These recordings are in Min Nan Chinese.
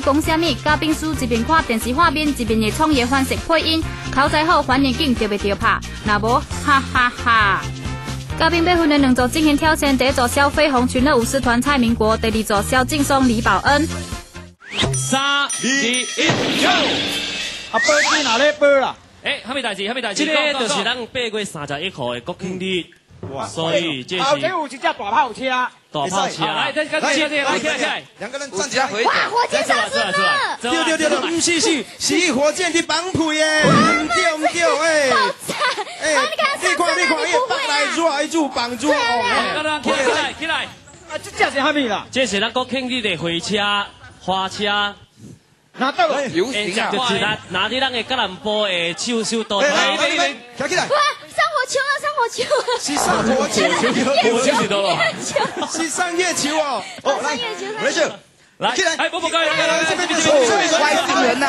底講啥物？嘉賓師一邊看電視畫面，一邊會創意翻譯配音，口才好，反應緊，就袂著拍。若無，哈哈哈。嘉賓欲分兩組進行挑戰，第一組蕭飛鴻群樂舞獅團蔡明國，第二組蕭勁松李寶恩。三、二、一，Go！啊，報紙哪咧報啦？哎，啥物代誌？啥物代誌？這个就是咱8月31號的國慶日，所以這後是這有一隻大炮車，大炮車。來，來，來，來，起來，起來，兩個人站起來。哇，火箭上升了！對對對對，毋是是是火箭佇放屁的，毋對毋對，哎，哎，你看你看，伊放來煮來煮放煮哦，起來，起來，起來！啊，這隻是啥物啦？這是咱國慶日的火車、花車。拿到了，遊行啊！就是拿拿佇咱的吉蘭坡的首首都。來，來，起來！哇，上火球了，上火球！是上火球，火球是多咯？是上月球哦！哦，來，沒事，來，起來！哎，不不，來來來，這邊這邊，外星人呐！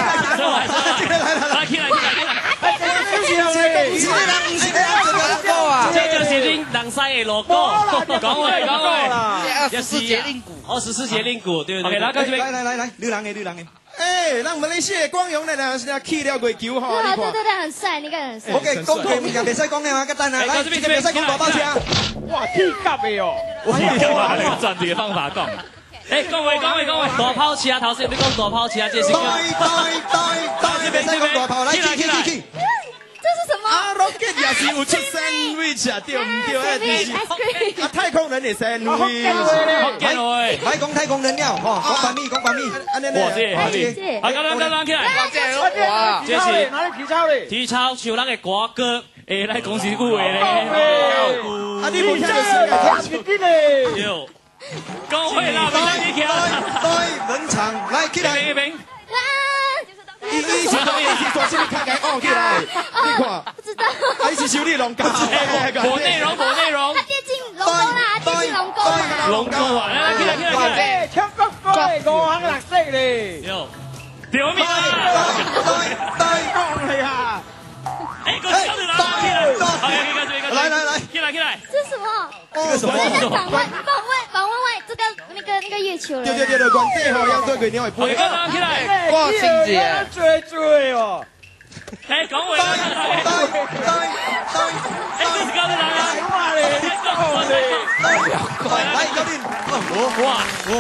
來來來，起來起來起來！不是人，不是人，這個 logo 啊！這就是恁人西的 logo。講話講話， 24節令鼓，24節令鼓，對對對。來，來來來來，你人的你人的。哎，咱馬來西亞光榮的人是去了月球吼，對對對對，很帥，那個很帥。 OK，講過物件袂使講的嘛，簡單啊，來，這個袂使講大炮車。哇，鐵甲的哦！哇，那個轉這個方法講。哎，講話講話講話，大炮車，頭先你講大炮車，這是。對對對，袂使講大炮，來，起起起起。這是什麼？啊，rocket 也是有出 sandwich 啊，對毋對？啊，太空人的 sandwich。莫講太空人了，吼，講白米，講白米。哇，這個，好，來來來，起來。哇，這是哪裡體操嘞？體操唱咱的國歌，哎，來講是句話咧。啊，你無聽著是緊嘞。對。講話啦，別你起來。對，冷場，來起來。一邊。伊伊是伊是做啥物較會哦起來？你看，不知道。啊，伊是修理龍溝。無內容，無內容。他跌進龍溝啦，跌進龍溝啦。龍溝啊！來來，起來起來起來。唱國歌的五行六色咧。對。對面啊！對對對啊！哎，過來，起來，來來來，起來起來。這是什麼？這個什麼？訪問訪問訪問外這個那個月球人。對對對對，原地吼，樣對月亮會飛。起來，哇，真濟追追哦！哎，講話啦！對對對，哎，這是高的來啊！哇嘞！來，搞定！哇哇！